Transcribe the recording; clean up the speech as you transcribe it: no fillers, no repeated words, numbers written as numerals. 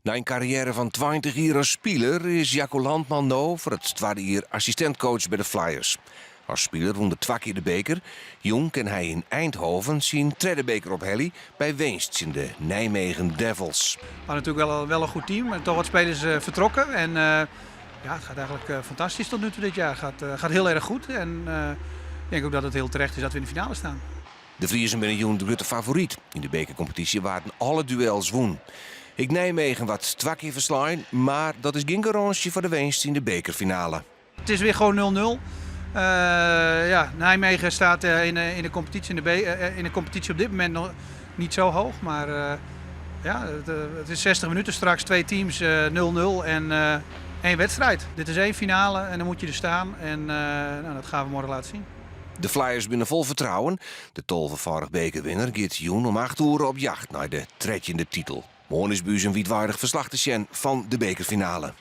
Nei in karriêre fan 20 jier as spiler is Jacco Landman no foar it twadde jier assistint-coach by de Flyers. As spiler wûn er twa kear de beker. Jûn kin hy yn Eindhoven syn tredde beker ophelje by winst tsjin de Nijmegen Devils. Maar natuurlijk wel een goed team. En toch wat spelers vertrokken. En ja, het gaat eigenlijk fantastisch tot nu toe dit jaar. Het gaat heel erg goed. En ik denk ook dat het heel terecht is dat we in de finale staan. De Friezen binne jûn de grutte favoryt. Yn de bekerkompetysje waarden alle duels wûn. Ek Nijmegen waard twa kear ferslein, mar dat is gjin garânsje foar de winst yn de bekerfinale. Het is weer gewoon 0-0. Ja, Nijmegen staat in de competitie op dit moment nog niet zo hoog. Maar ja, het is 60 minuten straks, twee teams 0-0 en één wedstrijd. Dit is één finale en dan moet je er staan en nou, dat gaan we morgen laten zien. De Flyers binne fol fertrouwen. De tolvefâldich bekerwinner giet jûn om 8 oere op jacht nei de trettjinde titel. Moarn is by ús in wiidweidich ferslach te sjen fan de bekerfinale.